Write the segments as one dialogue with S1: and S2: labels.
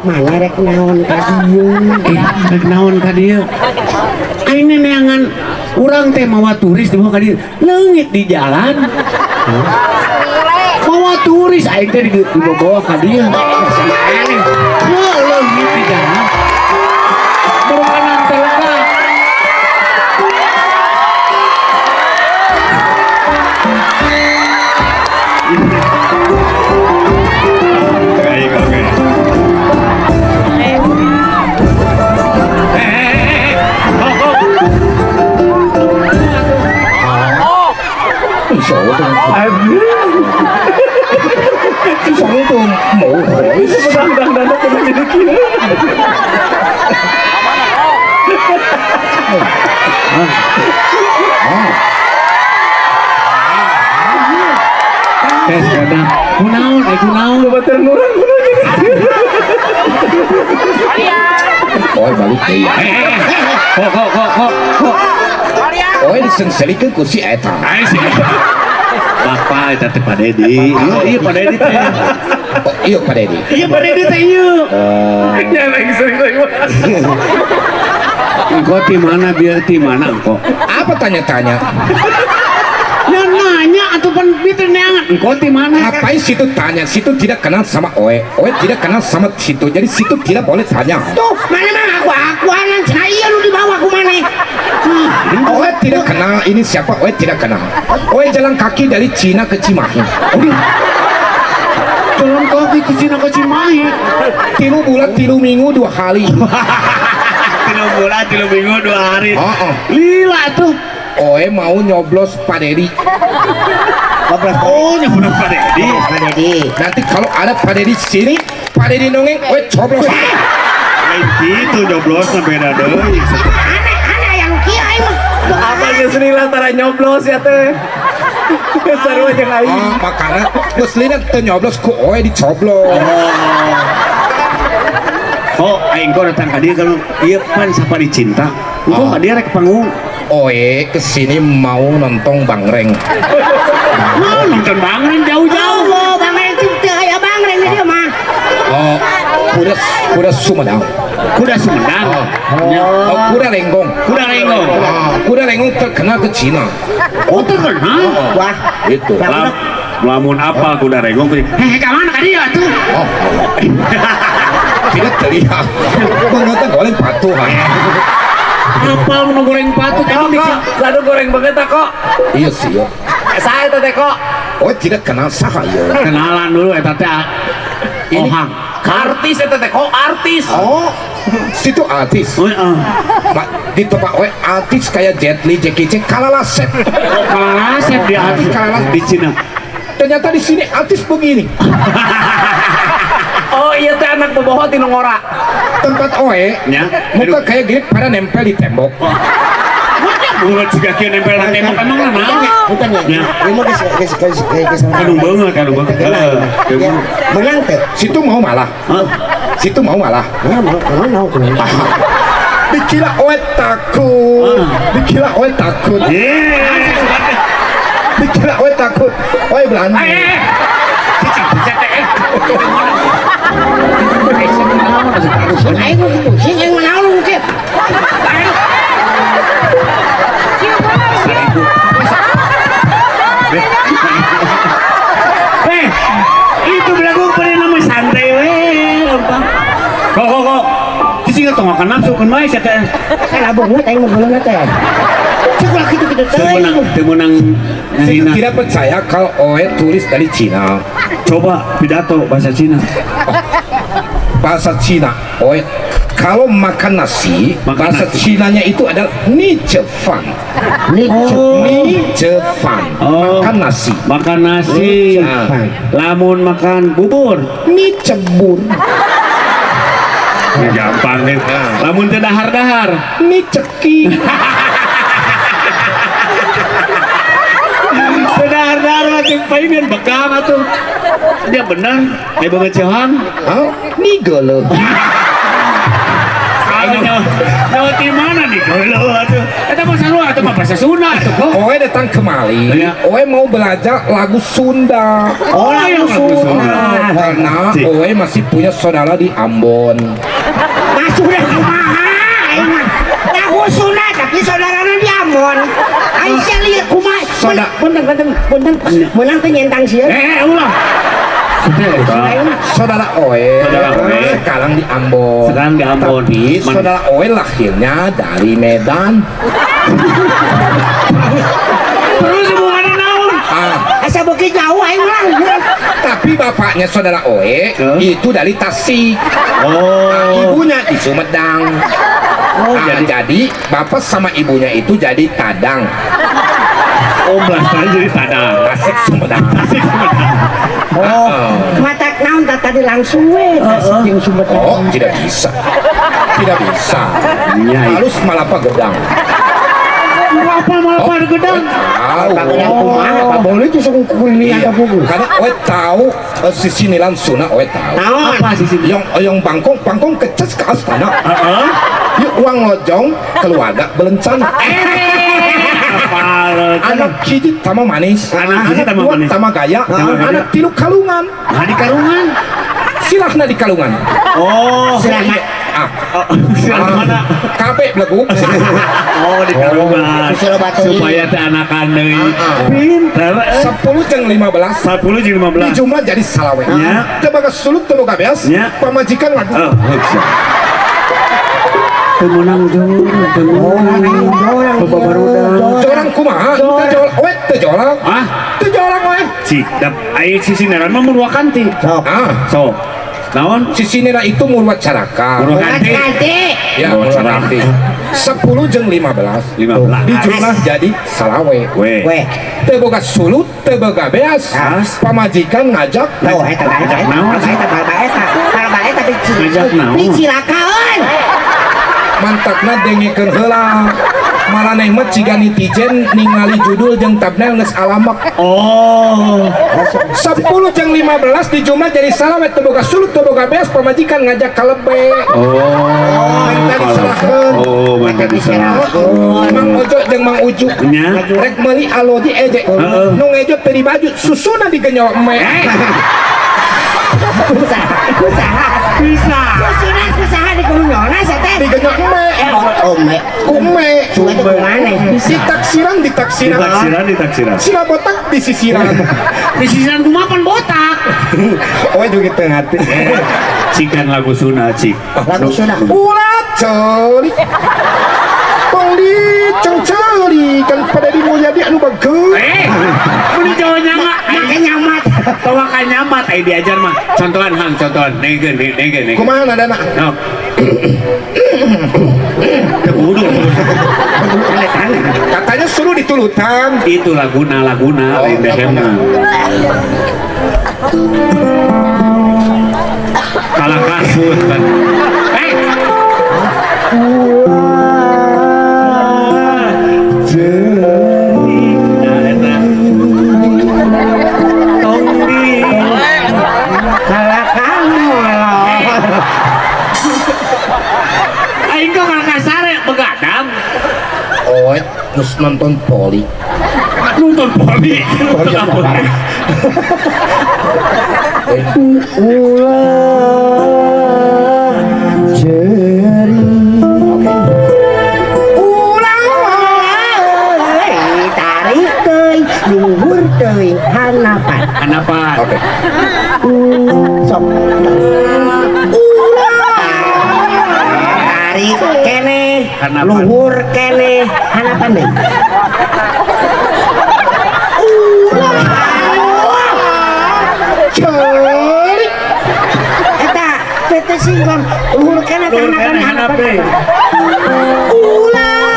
S1: Mana rek naon ka dieu?
S2: Eh, rek naon ka dieu? Aing neangan urang teh mawa turis dibawa ka dieu. Leungit di jalan. Mawa turis aing teh dibawa ka dieu. Aneh. Leungit di jalan. Burukanan teh lega. Tes kadang kunaon ai kunaon
S3: Batur nurang kunaon jadi.
S4: Oh balik deui.
S2: Kok kok kok kok kok.
S4: Oh disengselikeun ku si eta.
S2: Ai si Bapak eta teh Pak Dedi. Iya iya Pak Dedi teh.
S4: Oh iya Pak Dedi.
S2: Iya Pak Dedi teh ieu.
S3: Nya lagi sering lagi.
S2: Engko ti mana biar ti mana engko?
S4: Apa tanya-tanya?
S2: Ya nanya atau pan bieu neangan engko ti mana?
S4: Ngapain situ tanya? Situ tidak kenal sama Oe. Oe tidak kenal sama situ. Jadi situ tidak boleh tanya.
S1: Tuh, mana mah aku akuanan cenah ieu nu dibawa ku maneh.
S4: Oe tidak kenal ini siapa? Oe tidak kenal. Oe jalan kaki dari Cina ke Cimahi.
S2: Jalan kaki ke Cina ke Cimahi.
S4: 3 bulan 3 minggu 2 hari.
S2: 3 bulan 3 minggu 2 hari.
S4: Oh, oh.
S2: Lila tuh.
S4: Oe mau nyoblos Pak Dedi.
S2: Oh, nyoblos Pak Dedi.
S1: Pak Dedi.
S4: Nanti kalau ada Pak Dedi sini, Pak Dedi nongeng, oe coblos.
S2: Lain gitu nyoblosna beda deui.
S1: Aneh, aneh yang kieu aing mah.
S3: Apa geus lila tara nyoblos ya teh. Sarua jeung aing.
S4: Oh, makana geus lila teu nyoblos ku oe dicoblos.
S2: Oh, aing kok datang ka dieu kalau ieu pan sapari cinta. Engko ka dieu rek panggung.
S4: Oe kesini mau nonton Bangreng.
S2: Mau nonton Bangreng jauh-jauh.
S1: Oh, Bangreng teu aya Bangreng di dieu mah.
S4: Oh, kuda Sumedang.
S2: Kuda Sumedang.
S4: Oh, kuda Renggong.
S2: Kuda Renggong.
S4: Oh, kuda Renggong terkenal ke Cina.
S2: Oh, terkenal.
S4: Oh,
S1: wah,
S4: itu.
S2: Lamun apa kuda Renggong? Heh, ka mana ka dieu atuh?
S4: Oh. Tidak terlihat. Mengontak goreng patuh.
S2: Apa mau goreng patut?
S3: Kok, sadu goreng banget kok.
S4: Iya sih.
S3: Saya teh kok.
S4: Oh tidak kenal saha ya.
S2: Kenalan dulu eta teh.
S4: Ini
S2: Ohang.
S3: Artis eta teh kok artis.
S4: Oh, situ artis.
S2: Heeh.
S4: Di tempat we artis kayak Jet Li, Jackie Chan kalalasep.
S2: Oh, kalalasep di artis
S4: kalalasep
S2: di Cina.
S4: Ternyata di sini artis begini.
S3: Oh iya teh anak boboho ti ngora.
S4: Tempat oe
S2: nya
S4: muka kayak gini pada nempel di tembok.
S2: Bunga juga kieu nempel di tembok emang lah naon?
S1: Bukan ya. Ieu mah geus geus geus geus
S2: kanu beungeut, kanu beungeut.
S1: Menang teh.
S4: Situ mau malah. Situ mau malah.
S1: Mau mau mau.
S4: Dikira oe takut. Dikira oe takut. Dikira oe takut. Oe berani.
S1: Aing mah pusing aing mah naon kieu.
S2: Eh, itu belagu pada nama santai we, lempang. Kok kok kok. Cicing tong makan nafsu keun wae sia teh.
S1: Salah beungeut aing mah geuleuhna teh. Cek ulah kitu-kitu teh.
S2: Teu meunang
S4: Saya tidak percaya kalau oe tulis dari Cina.
S2: Coba pidato bahasa Cina.
S4: Oh, bahasa Cina, oe kalau makan nasi,
S2: makan
S4: bahasa
S2: nasi.
S4: Cinanya itu adalah ni fan.
S1: Ni
S4: fan.
S2: Oh.
S4: Makan nasi.
S2: Makan nasi.
S4: Nah.
S2: Lamun makan bubur.
S4: Ni cebur.
S2: Ini gampang nih.
S4: Nah.
S2: Lamun teu dahar-dahar.
S4: Ni ceki.
S2: Teu dahar-dahar mah cek paingan bekam atuh. Dia benar. Ai banget Johan.
S4: Hah? Ni geuleuh.
S2: Nyawa di mana nih geuleuh atuh. Eta mah sarua atuh mah bahasa Sunda atuh kok.
S4: Oe datang kemari,
S2: Iya.
S4: Oe mau belajar lagu Sunda.
S1: Oh, lagu Sunda.
S4: Karena
S2: Cik.
S4: Oe masih punya saudara di Ambon.
S1: Masuk deh kumaha aing mah. Lagu Sunda tapi saudarana di Ambon. Aing sia lieur kumaha.
S4: Saudara.
S1: Punten punten punten. Meunang teh nyentang sieun.
S2: Eh, ulah.
S1: Aing mah.
S4: Saudara Oe,
S2: Saudara Oe.
S4: sekarang di Ambon.
S2: Sekarang di Ambon.
S4: Tapi
S2: Man-
S4: saudara Oe lahirnya dari Medan.
S2: Terus hubungannya naon?
S4: Ah,
S1: Asa beuki jauh aing mah.
S4: tapi bapaknya saudara Oe
S2: Huh?
S4: itu dari Tasik.
S2: Oh.
S4: Nah, ibunya di Sumedang.
S2: Oh,
S4: Nah, jadi bapak sama ibunya itu jadi tadang.
S2: Oh, blasteran jadi tadang.
S4: Tasik Sumedang.
S2: Tasik Sumedang.
S1: Oh, matak naon tah tadi langsung we Tasik jeung Sumedang.
S4: Oh, tidak bisa. Tidak bisa.
S2: Iya, iya.
S4: Harus malapa gedang.
S2: Apa malah pada gedang?
S4: Tahu.
S1: Gedang kumaha? Pak Bolu itu sok kuliah
S4: Iya.
S1: ka buku.
S4: Karena oe tahu sisi nilan Sunda oe tahu.
S1: Naon?
S2: Apa sih sini?
S4: Yang yang bangkong bangkong keces ke astana.
S2: Heeh.
S4: Yuk uang lojong keluarga berencana.
S2: Apa?
S4: Anak hiji tama manis.
S2: Anak hiji tama
S4: dua
S2: manis.
S4: tama gaya.
S2: Tama gaya.
S4: Anak tilu kalungan.
S2: Nah, di karungan.
S4: Silahna di kalungan.
S2: Oh.
S1: Silahna.
S4: Ah,
S2: Oh, silah mana?
S4: kabeh beleguk.
S2: Oh, di karungan.
S1: Disuruh batu.
S2: Supaya teh anakan deui.
S4: Ah, ah.
S2: Pinter.
S4: 10 jeung 15
S2: 10 jeung 15.
S4: di jumlah jadi salawe.
S2: Ya.
S4: Teu boga sulut teu boga beas.
S2: Ya.
S4: Pamajikan waduh.
S2: Oh, heuh. Teu meunang jor, teu meunang. Bapak barudak.
S4: Jorang kumaha? Teu jolak, we teu jolak.
S2: Ah,
S4: Teu jolak we.
S2: cik, dap ai sisineran mah murwakanti.
S1: Sok.
S4: Ah,
S2: Sok. Naon?
S4: sisinera itu murwat caraka.
S2: Murwakanti.
S1: Ganti.
S4: Ya,
S2: Murwat
S4: murwakanti. 10 jeung 15.
S2: 15.
S4: Di jumlah jadi salawe.
S2: We.
S1: Weh.
S4: Teu boga sulut, teu boga beas.
S2: As.
S4: Pamajikan ngajak
S1: Tuh, eta eta
S2: Ngajak
S1: eta.
S2: naon?
S1: Eta balba eta. Balba eta
S2: Ngajak naon?
S1: Dicilakaeun.
S4: Mantapna dengekeun heula. Maraneh mah ciga netizen ningali judul jeung thumbnail geus alamak.
S2: Oh.
S4: 10 jeung 15 di jumlah jadi salawe, teu boga sulut teu boga beas pamajikan ngajak kalebe.
S2: Oh.
S4: Menta diserahkeun.
S2: Oh, menta diserahkeun.
S4: Mang Ojo jeung Mang Uju
S2: Nya.
S4: rek meuli aloji eje.
S2: Heeh.
S4: Nu ngejo teu dibaju susuna digenyol eme.
S1: Kusaha, kusaha.
S2: Bisa.
S1: Susuna kusaha di kunyona sia teh.
S4: Digenyol eme.
S1: Eh, oh, ome.
S4: Ku eme.
S1: Cuma itu kumane?
S4: Ditaksiran ditaksiran.
S2: Ditaksiran, ditaksiran.
S4: Sila botak disisiran.
S2: Disisiran kumaha pan botak.
S3: Oh, juga teu ngarti.
S2: Cikan lagu Sunda, cik.
S1: Lagu Sunda.
S4: Ulah ceuli. Tong dicengceuli kan pada di Mulyadi anu bagus.
S2: Eh, mun Jawa nyama,
S1: Make nyamat.
S2: tawa ka nyamat ai diajar mah. Contohan hang, contohan. Nengkeun, nengkeun, nengkeun.
S4: Kumaha nadana?
S2: No. Teu kudu.
S1: Tanda tangan.
S4: Katanya suruh ditulutan.
S2: Itu laguna, laguna
S4: Oh,
S2: lain dehemna. Kalah kasut kan. Eh, nah eta. Tong di
S1: Kalah kamu loh.
S2: Aing kok kalah kasare begadang.
S4: Oh, terus nonton poli.
S2: Nonton poli. Nonton apa?
S1: Ulah ceri. Ulah tarik teuing luhur teuing hanapan.
S2: Hanapan.
S4: Oke.
S1: Sok. Tarik keneh,
S2: Hanapan.
S1: luhur keneh, hanapan deui.
S4: Ceri.
S1: Eta teu singkong luhur keneh
S2: Luhur
S1: hanapan
S2: keneh,
S1: hanapan.
S2: hanapan.
S4: Ulah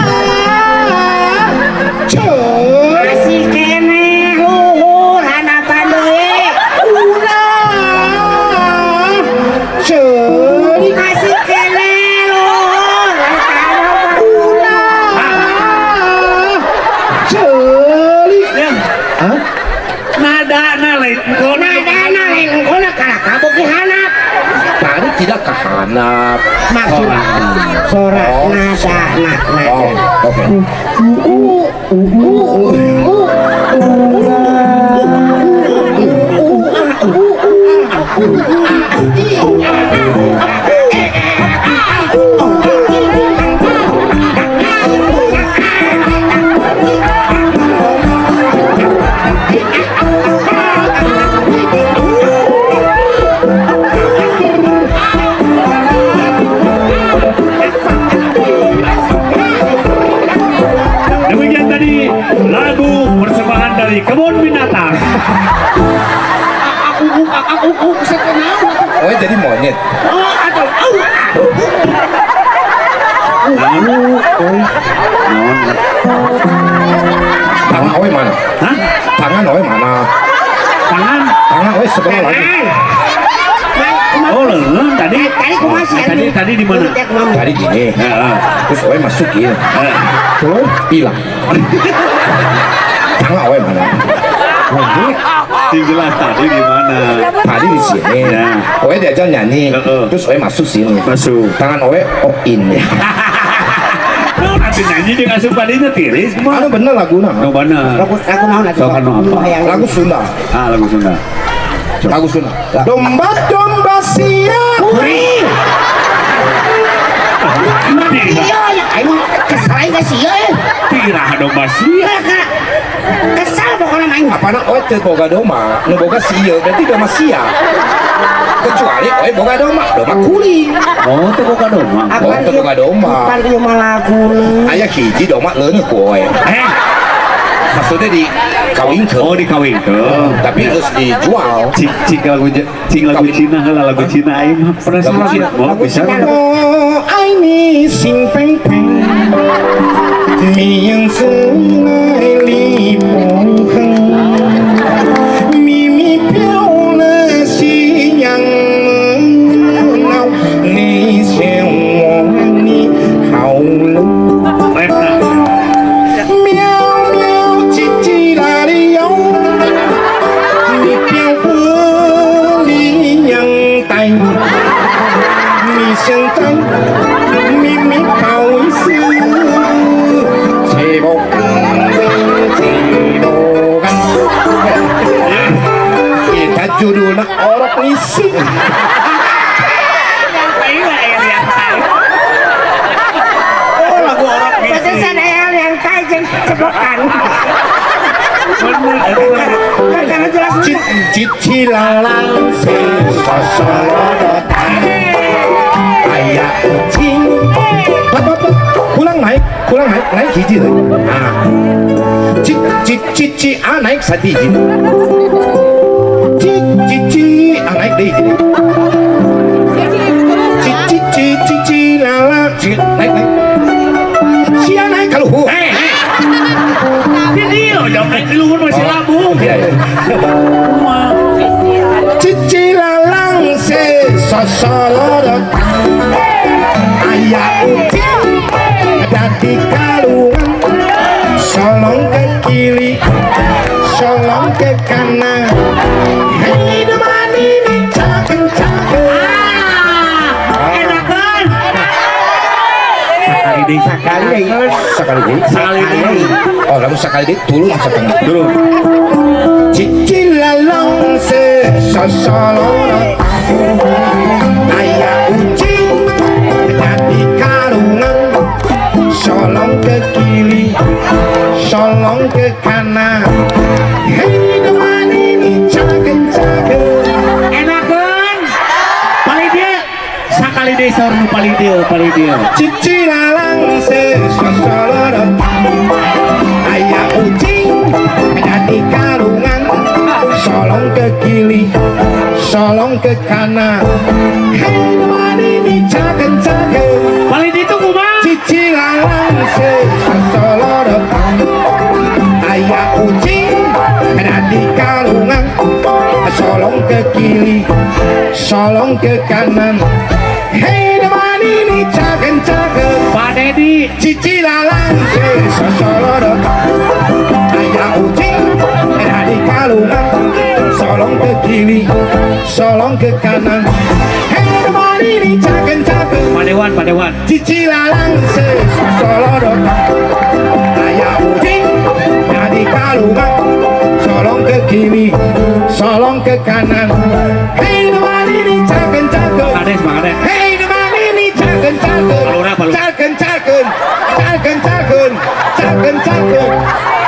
S4: ceri.
S1: Masih keneh luhur hanapan deui.
S4: Ulah ceri.
S1: Masih keneh luhur hanapan.
S4: Ulah ceri.
S2: Ya.
S4: Hah?
S2: Nada na lain engkona.
S1: Nadana lain engkona kalah kabok di hanap.
S4: Tadi kacida ka handap.
S1: Maksud sora
S4: Oh.
S1: nada nada.
S4: Oh, oke.
S1: U u u u u u u a i a e a u.
S2: Demikian tadi lagu persembahan dari Kebun Binatang.
S1: Aku
S4: Oh, jadi monyet.
S1: Oh, atau au.
S4: Tangan owe mana?
S2: Hah?
S4: Tangan owe mana?
S2: Tangan?
S4: Tangan owe sebelah lagi.
S2: Oh, lengan tadi.
S1: Tadi kumaha sih?
S2: Tadi di mana?
S4: Tadi gini. Terus owe masukin. Terus hilang. Tangan owe mana?
S2: Sing jelas tadi di mana?
S4: Tadi di sini.
S2: Ya.
S4: Owe diajak nyanyi. Terus owe masuk sini.
S2: Masuk.
S4: Tangan owe off in.
S2: Nanti nyanyi dengan asup padinya tiris.
S4: Anu bener laguna.
S2: Nu bener.
S1: Lagu naon atuh?
S2: Sok anu apa?
S4: Lagu Sunda.
S2: Ah, lagu Sunda.
S4: Lagu Sunda. Domba-domba siap.
S1: Kuring. Iya, ya aing kesal aing ka sia eh.
S2: Tirah domba sia.
S1: Kesal pokoknya aing.
S4: Apana owe teu boga domba, nu boga sia berarti domba sia. Kecuali owe boga domba, domba kuring.
S2: Oh, teu boga domba.
S4: Oh, teu boga domba.
S1: Bukan ieu mah laguna.
S4: Aya hiji domba leuneut ku owe. Maksudnya dikawinkeun.
S2: Oh, dikawinkeun.
S4: Tapi terus dijual.
S2: Cing lagu Cina heula, lagu Cina aing mah penasaran. Oh, bisa.
S4: Oh, ai ni sing peng peng. 名字来里不哼，咪咪飘了夕阳闹，你嫌我你好冷，喵喵叽叽啦哩哟，你表我哩样呆，你想呆，咪咪不好意思。Kita judulnya orok ngisi.
S2: Oh, lagu orok ngisi.
S1: Pantesan eyang yang tai jeung cebokan. Karena jelas
S4: cici lalang se sosorotan. Aya ucing. Kurang naik, kurang naik, naik hiji deui. Ah. Cik cik cik cik ah naik satu hiji. Cik cik cik ah naik deui hiji. Cik cik cik cik cik lala cik naik naik. Sia naik ka luhur.
S2: Hei. Di dieu jauh naik di luhur masih labu.
S4: Cici lalang se sosolorot. Aya ucing dadi kalungan, solong ke kiri, solong ke kanan. Hei deman ini caken caken.
S2: Enakan. Sekali deh,
S1: sekali deh,
S4: sekali deh,
S2: sekali deh.
S4: Oh, lalu sekali deh turun setengah.
S2: Turun.
S4: Cici lalang se sosolorot. Aya ucing dadi kalungan, solong ke kiri, solong ke kanan. Hei deman ini caken caken.
S2: Enakan. Paling dia sakali deh saur nu paling dia, paling dia.
S4: Cici lalang se sosolorot. Aya ucing dadi kalungan, solong ke kiri, solong ke kanan. Hei deman ini caken caken.
S2: Paling itu kumaha?
S4: Cici lalang se sosolorot. Aya ucing dadi kalungan, solong ke kiri, solong ke kanan. Hei deman ini caken caken.
S2: Pak Dedi.
S4: Cici lalang se sosolorot. Aya ucing dadi kalungan, solong ke kiri, solong ke kanan. Hei deman manini caken-caken.
S2: Padewan, padewan.
S4: Cicilalang sesosolodotan. Aya ucing jadi kalungan. Solong ke kiri, solong ke kanan. Hei manini caken-caken.
S2: Kades, Pak Kades.
S4: Hei manini caken-caken.
S2: Palura, palura.
S4: Caken-caken, caken-caken, caken-caken.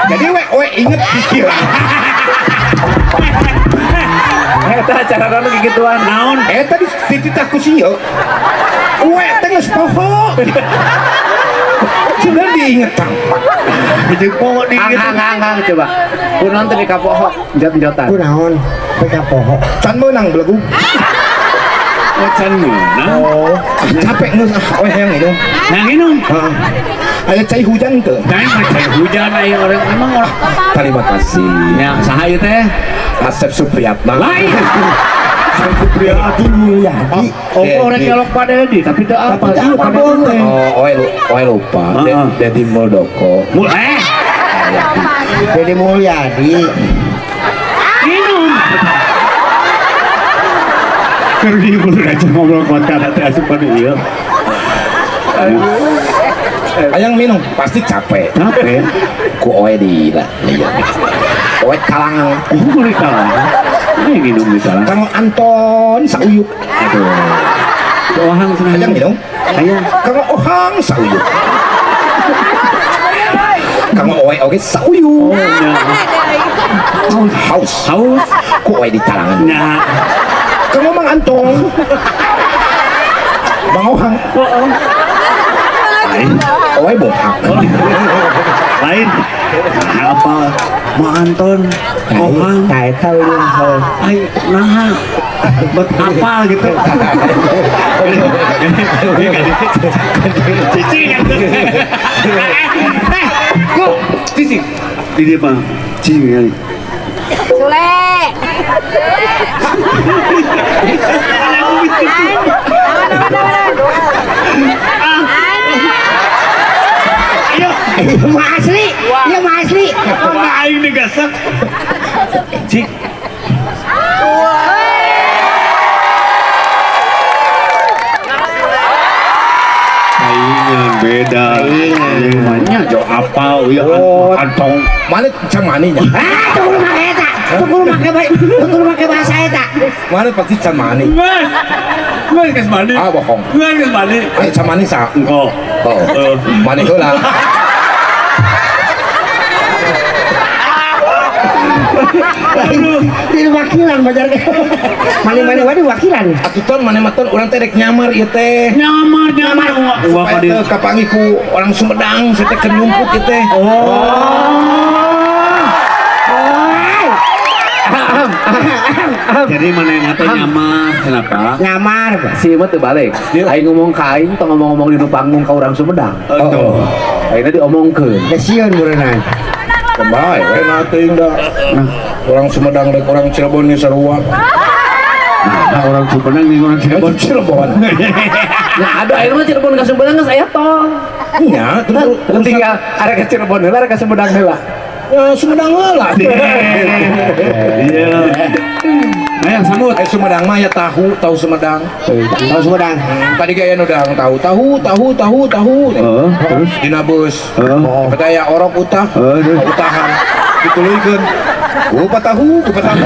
S4: Jadi we we inget pikiran.
S3: Eta acara nu gituan.
S2: Naon?
S4: Eta dititah ku sia. We teh geus poho. Cuman diingetan.
S2: Jeung poho di
S3: Hang
S2: gitu.
S3: hang hang hang coba. Kunaon teh kapoho jot-jotan.
S1: Kunaon? PK poho.
S4: Can meunang belegu.
S2: Oh, can meunang.
S4: Oh, capek geus ah we hayang minum.
S2: Nah, minum.
S4: Heeh. Aya cai hujan teu?
S2: Cai mah cai hujan aya orang emang orang.
S4: Terima kasih.
S2: Ya, saha ieu teh?
S4: Asep Supriyatna.
S2: Lain.
S4: Supriyatna.
S1: Mulyadi.
S2: Oh, orang nyolok Pak Dedi, tapi teu apa
S1: Tapi teu
S2: Pak
S1: apa,
S2: Dedi teh.
S4: Oh, oe lupa.
S2: Heeh.
S4: Dedi Muldoko.
S2: Mul
S1: Deddy Mulyadi.
S2: Minum. Keur di bulu aja ngobrol kota teh asup ka ieu.
S4: Hayang minum pasti capek.
S2: Capek.
S4: Ku oe di lah. Iya. Oe talangan.
S2: Oh, di talang. Ini minum di talang.
S4: Kang Anton sauyuk.
S2: Aduh. Ku ohang cenah.
S4: Hayang minum.
S2: Hayang.
S4: Kang Ohang sauyuk. Kang oe oge sauyuk.
S2: Oh, nya.
S4: Haus.
S2: Haus.
S4: Ku oe di talangan.
S2: Nya.
S4: Kang Mang Antong. Mang Ohang.
S2: Oh, oh. Lain.
S4: Oe bohang.
S2: Lain. Nah, apa? Mang Anton. Ohang.
S1: Nah, eta ulun heuh.
S2: Ai, naha. Bet apal gitu. Cicing. Eh, kok cicing. Di dia mah cicing ya.
S5: Sule.
S2: Ayo,
S1: Ieu mah asli. Ieu mah asli.
S2: mana aing digesek. Cik. Saingan beda. Saingan. Jo apal ya antong.
S4: Mana can maninya?
S1: Ah, teu kudu make eta. Teu kudu make teu kudu make bahasa eta.
S4: Mana pasti can mani.
S2: Mas. Mas geus mandi.
S4: Ah bohong.
S2: Mas geus mandi.
S4: Ayo can mani sa.
S2: Engko.
S4: Oh. Mani heula.
S1: Di wakilan bajar. Mani-mani wae di wakilan.
S4: Atuh ton mane mah ton urang teh rek nyamar ieu teh.
S2: Nyamar nyamar. Wah
S4: Supaya
S2: ka
S4: teu kapanggih ku orang Sumedang, saya teh keur nyumput ieu teh.
S2: Oh. Jadi mana teh nyamar kenapa?
S1: Nyamar.
S3: Si mah teu balik. Aing ngomong ka aing tong ngomong-ngomong di nu panggung ka urang Sumedang.
S2: Oh.
S3: Aingna diomongkeun.
S1: Da sieun meureunana.
S4: Kembae we na teuing da. Orang Sumedang rek orang Cirebon ge sarua.
S2: Nah, orang Sumedang jeung orang Cirebon.
S4: Cirebon.
S3: Nah, ada aing mah Cirebon ka Sumedang geus aya tol.
S4: Nya, terus
S3: Tinggal arek ka Cirebon heula arek ka Sumedang heula.
S4: Ya, Sumedang heula.
S2: Iya. Ayo sambut.
S4: Eh Sumedang mah ya tahu, tahu Sumedang.
S1: Tahu Sumedang.
S4: Tadi kayak nu dang tahu, tahu, tahu, tahu, tahu.
S2: Heeh, terus
S4: Dina beus.
S2: Heeh.
S4: Kata ya orok utah.
S2: Heeh, terus.
S4: Utahan. Dituluykeun. Kupa tahu, kupa tahu.